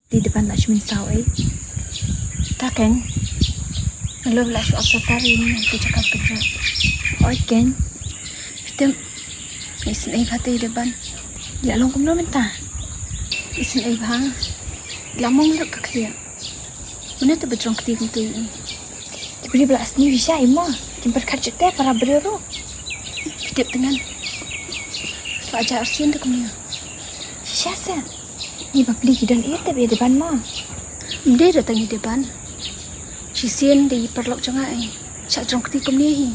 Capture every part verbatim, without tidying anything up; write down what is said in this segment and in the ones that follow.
Dei Deban la shu mynsaw ei. Ta ken. Nga lum la shu ap satar ïa ngi ki jaka kynja. Oi ken. Phi tip. Isynei bha te Deban. La long kumno mynta. Isynei bha. La mong lut ka khlieh. Mane te ba jrong kti kumtu ïa i. Ki briew ba la sniew shisha i mo. Kim pyrkhat jut te para briew ruh. Phi tip tyngan. Ba ja arsien te kumne. Shisha se. Ngi bapli ki don ïa te ba ïa Deban mo. Ym dei da tang ïa Deban. Shisien dei i paralok jong nga ei. Shah jrong kti kumne hi.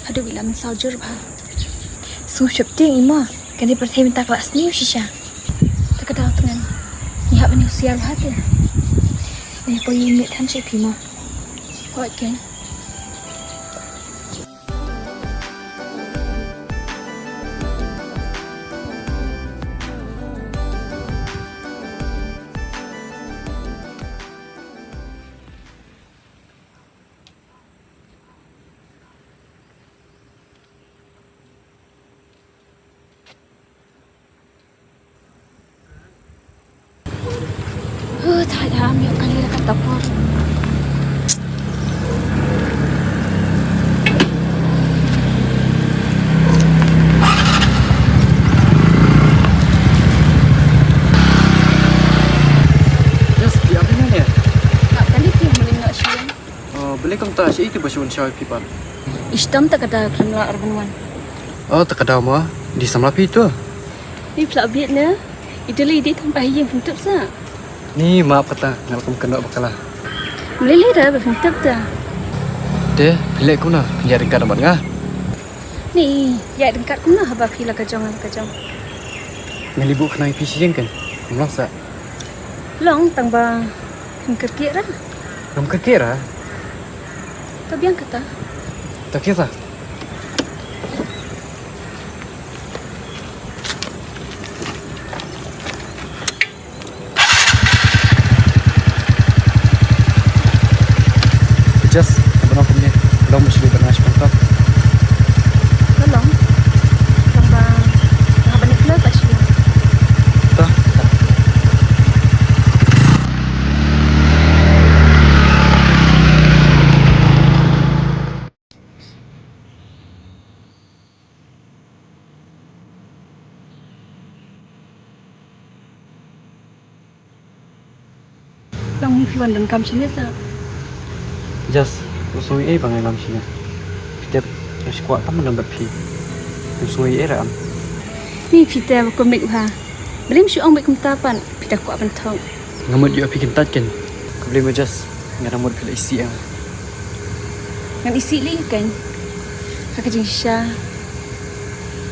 Haduh ba i la mynsaw jur bha. Sngewsih sheptieng i mo. Kane pyrthei mynta ka la sniew shisha. Te ka daw tyngan. Ngi hap ban husiar bha te. Ngi poi ïa mih than sha phi mo. Hooid ken. Huh, thait ham ïoh kali da kata por. Yes, di abi na ne. Nak kali ti muling nak shuang. Oh, beli kumta shi itu ba shun shaw pipan. Ishtam ta ka daw khlem lah arban wan. Oh, ta ka daw mo. Di samla phi tu. Ni phlak biet ne. Itu le di tam pah ïing pyntup sa. Ni ma pata ngal kum kena bakala. Melili da ba pyntup ta. De, phi leh kumno, phi ïa ryngkat amat nga. Ni, ïa ryngkat kumno haba phi la ka jong la ka jong. Ngali bu khnang phi shi ïing kan. Kumno sa. Long tang ba Ngam kyrkieh ra. Ngam kyrkieh ra? Ta biang kata. Ta kisa. Just, ta bano kumne. Long mesti bana sponsor. Long. Tang ba nga bani klo ka shi. Ta. Long ni phi wan donkam shane sa. Jas, u sngewsih ei ba ngan lam shane. Phi tip, nga shu kwah tam ban lam bad phi. U sngewsih ei ra am. Ni phi te ba kumne bha. Blim shu ong bad kumta pat, phi te kwah ban thok. Nga mut ïoh phi kyntait ken. Khublei mo Jas, nga da mut phi la isih ïa nga. Ngan isih lei ken. Ha ka jingshisha.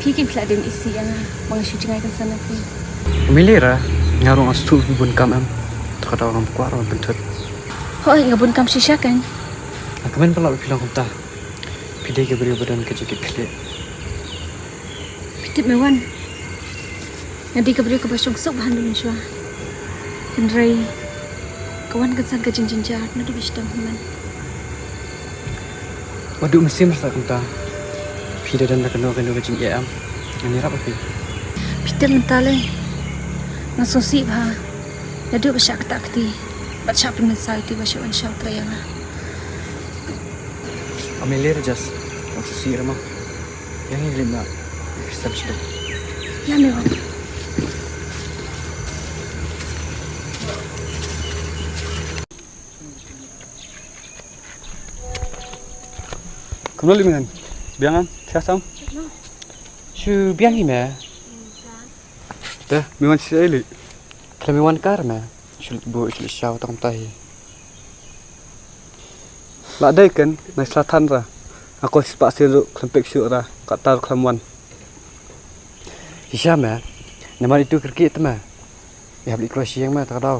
Phi kin phi la dei ban isih ïa nga. Ba nga shu jngai kynsan na phi. Ym lei ra, nga ruh nga sngewthuh phi bun kam em. Te ka daw ngam kwah ruh ban pynthut. Hooid nga bun kam shisha ken. Nga kmen palat ba phi long kumta. Phi dei ka briew ba don ka jingkitkhlieh. Phi tip me wan. Nga dei ka briew kaba shong suk ba han mynshuwa. Hynrei ka wan kynsan ka jingjynjar naduh ba shitom hynmen. Ba duh mynsiem sa kumta. Phi da don da kano kano ka jingeh em. Ngan ïarap ïa phi. Phi tip mynta lei. Nga sngewsih bha. Naduh ba shah ktah kti bad shah pynmynsaw ïa uto ba shah wan shaw trai ïa nga. Ym lei re Jas. Ym sngewsih re ma. Ïa ngi leit noh. Ïa me wan. Kumno lei me ngan? Biang am? Thiah sam? Shu biang hi me. Te me wan shisha ei lei? Khlem me wan kar me. Shu leit buh shu leit shaw tang tai. La dei ken, nai sla than ra. Nga kwah shispah sien ruh khlem peit shuh ra, katta ruh khlem wan. Shisha me, namar itu kyrkieh te me. Ïa hap leit kloi sha ïing me ta ka daw.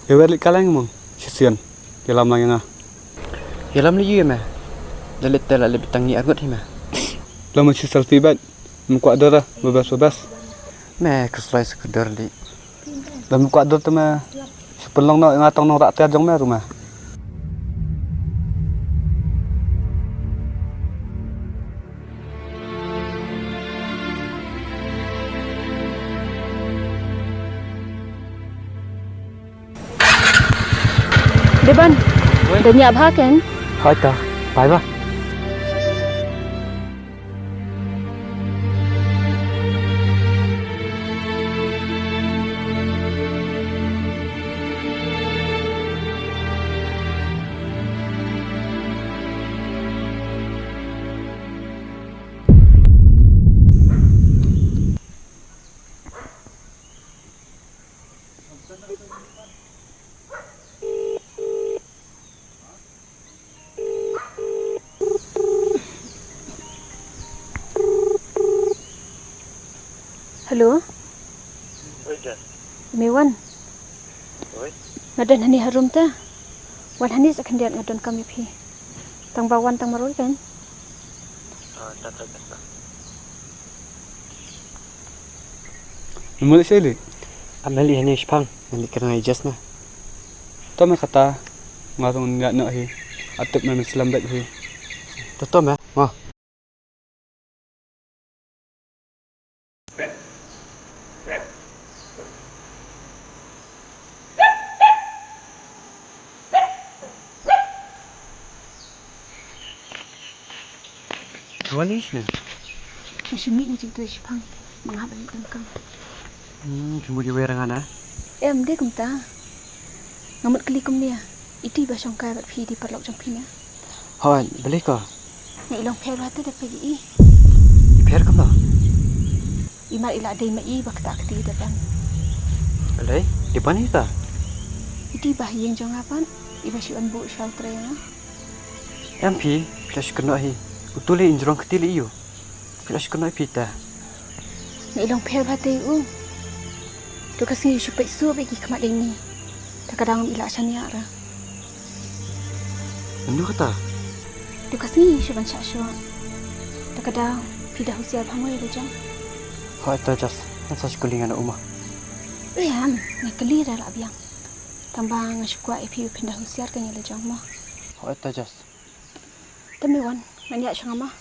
Ïa wer leit ka leng mo, shisien. Ïalam lang ïa nga. Ïalam lei ïa me. Da leit te la leit tang ngi arngut hi me. Lama shu selfie bad. Ym kwah dur ah, babes babes. Me khuslai sa ka dur lei. Lama kwah dur te me. Shu pynlong noh ïa nga tang nongrah tiar jong me ruh me. Deban, dang ïa bha ken? Hoi to, bye bye. Hello. Oi, Jan. Me wan. Oi. Nga don hangne ha room te. Wan hangne sa khyndiat, nga donkam ïa phi. Tang ba wan tang marwei kan. Ah, ta ta ta. Muli sili. Ameli hangne shipang. Ngan leit kren ïa Jas na. To me kata, nga tong ïa noh hi. Atip me slem bad hi. To to me. Nga. Wan ïa shane. Nga shu mih na jingtoi shipang. Nga hap ban leit donkam. Hmm, shu mut ïa wei rangan ah? Em, dei kumta. Nga mut kylli kumne. Iti ba shongkai bad phi, iti paralok jong phi ne? Hooid, balei ko? Nga i long pher bha te da phi i. Pher kumno? I mar i la dei ma i ba kata kti da ban. Balei? Dei ban ita? Iti ba ïing jong nga pat. I ba shu an bu shaw tre nga. Em phi, phi la shu kynnoh hi. Utu le in jrong kti le ïu. Phi la shu kynnoh phi ta. Nga i long pher bha te u. To ka sngi shu peit shuh bad ki khmat ïa ngi. Ta ka daw ngam i la shaniah ra. Mano kata? To ka sngi shu ban shah shuh. Ta ka daw phi da husiar bha mo ïa la jong. Hooid ta Jas, ngan sa shu kylli ngan u ma. Em, nga kylli ra la biang. Tang ba nga shu kwah ïa phi, phin da husiar kan ïa la jong mo. Hooid ta Jas. Te me wan, ngan ïa shong ma.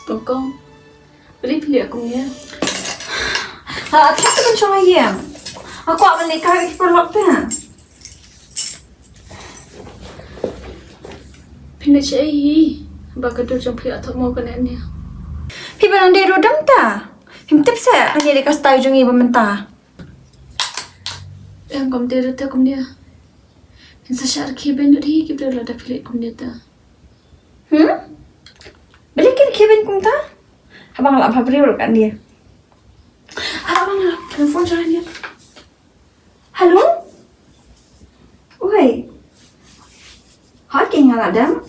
Kong Kong. Balei phi leh kumne? Ha, thok ban shong ha ïing. Nga kwah ban leh kai ki paralok te. Phi leh shaei hi ba ka dur jong phi la thok mo kane ne? Phi ba nang dei ruh dang ta. Phim tip se kane dei ka style jong ngi ba mynta. Em, kam dei ruh te kumne. Phin sa shah rkhie beiñ lut hi ki briew lada phi leh kumne te. Hmm? Balei ki rkhie beiñ kumta? Haba nga lah bha briew ruh kan dei. Haba nga lah phone jong nga. Hello? Oi. Ha, ki nga lah dam.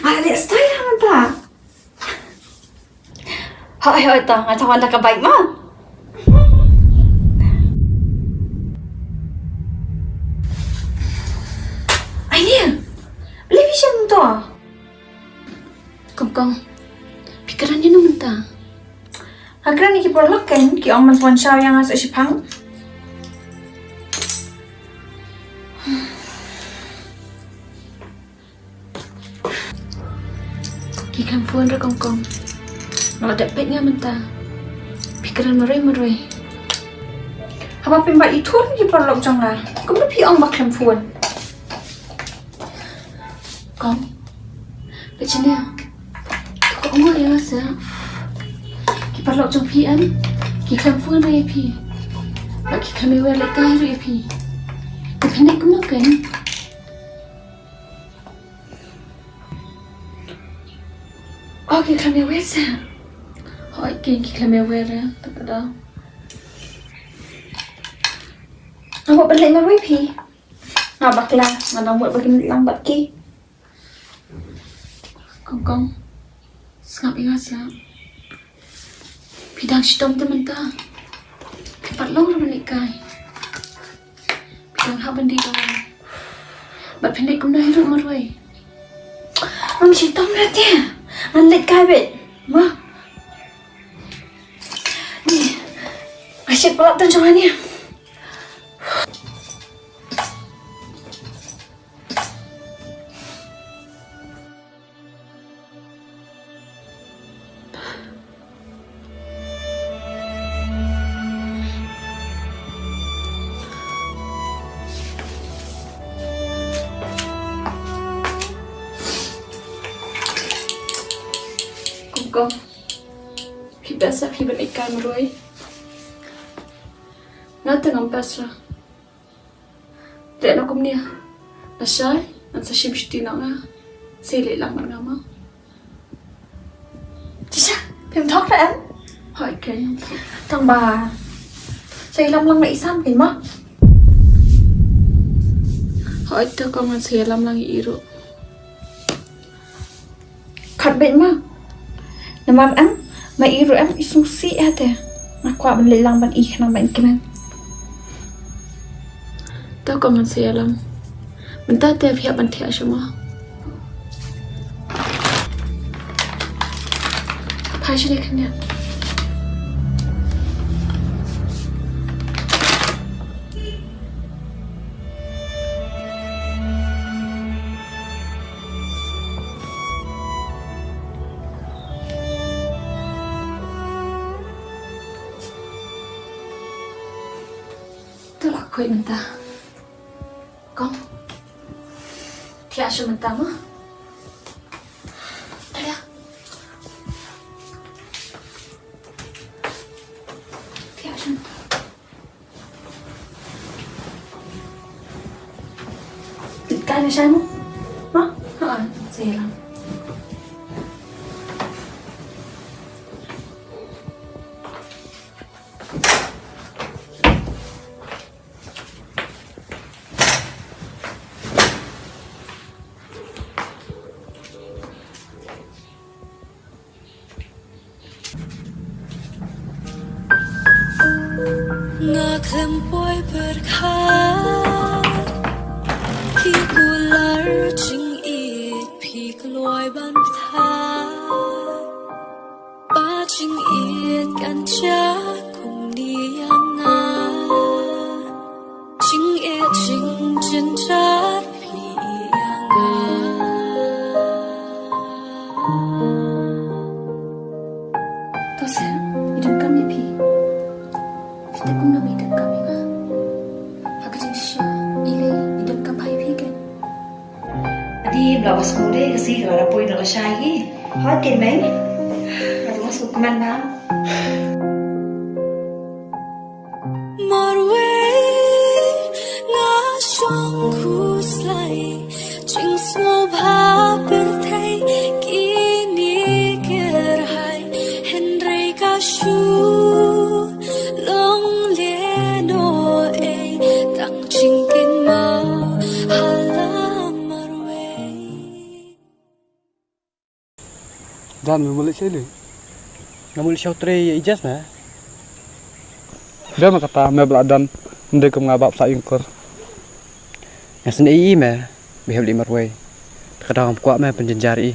Nga lah leh style ha mynta. Hooid, hooid, to nga chong wan da ka bike ma. Ai ne, balei phi shim to? Kong Kong, phi kren ïano mynta? Nga kren ïa ki paralok, ken ki ong ban pynshai ïa nga sa shipang. Ki khlem phone re Kong Kong. Nga la dep peit nga mynta. Phi kren marwei marwei. Haba phim bat ithuh ki paralok jong nga, kumno phi ong ba khlem phone? Ong. Peit shane. To ka ong ïa nga sa. Ki paralok jong phi em, ki khlem phone ruh ïa phi. Bad ki khlem ïa lehkai ruh ïa phi. Te phin leh kumno kein? Oh, ki khlem ïa wei sa. Hooid kein, ki khlem ïa wei re. To ka dei. Nga mut ban leit marwei phi. Nga bakla, nga dang mut ban leit lang bad ki. Kong Kong, sngap ïa nga sa. Phi dang shitom te mynta. Phi pat long ruh ban lehkai. Phi dang hap ban dih dawai. Bad phin leit kumno hi ruh marwei? Ngam shitom re te. Ngan lehkai beit. Ma. Ni. Nga shet palat tang jong nga ni. Kong Kong, phi best sa phi ban lehkai marwei. Nga te ngam best ra. Leh noh kumne. Lashai ngan sa shim shuti noh nga. Sa ïaleh lang bad nga mo. Shisha, phim thok re em? Hooid kein, ngam thok. Tang ba sa ïalam lang na i Sam kein mo. Hooid, to kong, ngan sa ïalam lang ïa i ruh. Khot beit ma. Namar em, ma i ruh em, i sngewsih ïa te. Nga kwah ban leit lang bad i khnang ba in kmen. To kong, ngan sa ïalam. Mynta te phi hap ban thiah shuh mo. Phai shane khyndiat. To la khuid mynta. Kong. Thiah shuh mynta mo. Thiah. Thiah shuh mynta. Ka ni shai mo? Ha? Ha, sa ïalam. Nga khlem poi pyrkhat, ki kular jingïeit phi kloi ban pynthah. Ba jingïeit kan jia kumne ïa nga, jingeh jingjynjar phi ïa nga. To Sam, i donkam ïa phi. Phi tip kumno ba i donkam ïa nga. Ha ka jingshisha i lei i donkam bha ïa phi kein. Adi, ym lah ba sngewdei ka sngi ka la poi na ka shai hi. Hooid keiñ mei. Nga ruh nga sngewkmen bha. Marwei nga shong khuslai, jingsngewbha pyrthei kine kyrhai, hynrei ka shu long lehnoh ei tang jingkynmaw ha la marwei. Jan, me mut leit shaei? Nga mut leit shaw trei ïa i Jess me. Dei ma kata me ba la don, ym dei kum nga ba sah ïing kur. Nga sngewsih ïa i me, ba hep leit marwei. Te kata ngam kwah me pynjynjar ïa i.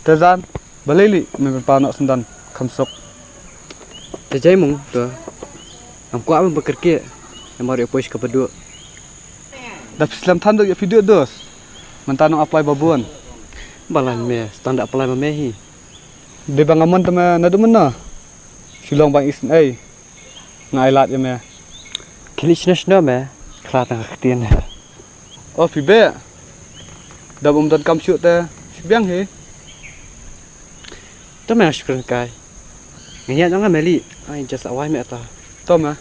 Te Jan, balei lei me pynpaw noh syndon kham suk? Te Jaimung to. Ngam kwah me ba kyrkieh. Namar ïa poi sha kaba duh. Da phi slem than duk ïa phi duh dos. Mynta nong apply ba bun. Ba lait me, stang da apply ma me hi. Dei ba nga mon te me naduh mynno. Shilong bang isynei. Nga ai lad ïa me. Khie leit shna shna me. Khla tang ka ktien. O phi beh. Da bym don kam shuh te, shu biang hi. To me, shu kren kai. Nga ïa nga me li. Ai, just awai me ta. To me.